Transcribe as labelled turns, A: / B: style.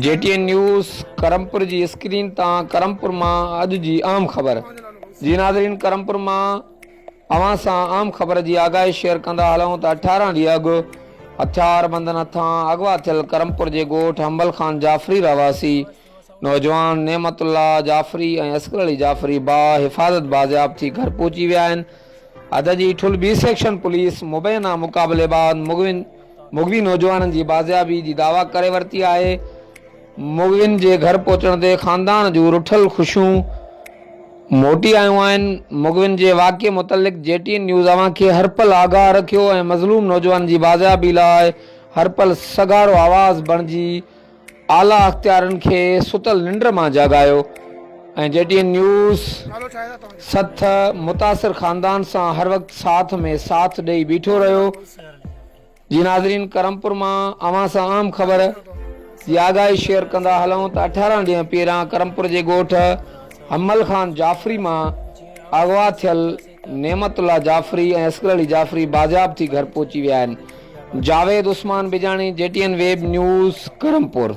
A: جي ٽي N news Karampur جي screen تان ڪرمپور مان اڄ جي اهم خبر جي ناظرين ڪرمپور مان اوهان سان اهم خبر جي آگاهي شيئر ڪندا هلون ته 18 ڏينهن اڳ هٿيار بندن هٿان اغوا ٿيل ڪرمپور جي ڳوٺ حنبل خان جعفري رهواسي نوجوان نعمت الله جعفري ۽ اصغر علي جعفري با حفاظت بازياب ٿي گهر پهچي ويا آهن حد جي ٺل بي سيڪشن پوليس مبينا مقابلي بعد مغوين مغوي نوجوانن جي بازيابي جي دعويٰ ڪري ورتي آهي. مغوين جي گهر پهچڻ تي خاندان جون رٺل خوشيون موٽي آيون آهن. مغوين جي واقعي متعلق جي ٽي اين نيوز اوهان کي هر پل آگاهه رکيو ۽ مظلوم نوجوانن جي بازيابي لاء هر پل سگهارو آواز بڻجي اعليٰ اختيارين کي ستل ننڊ مان جاڳايو ۽ جي ٽي اين نيوز سٿ متاثر خاندان سان هر وقت ساٿ ۾ ساٿ ڏئي بيٺو رهيو. جي ناظرين ڪرمپور مان اوهان سان اهم خبر جي آگاهي شيئر ڪندا هلون ته 18 ڏينهن پهريان ڪرمپور جي ڳوٺ حمل خان جعفري مان اغوا ٿيل نعمت الله جعفري ۽ اصغر علي جعفري بازياب ٿي گهر پهچي ويا آهن Javed Usman Bijani G T N web news Karampur.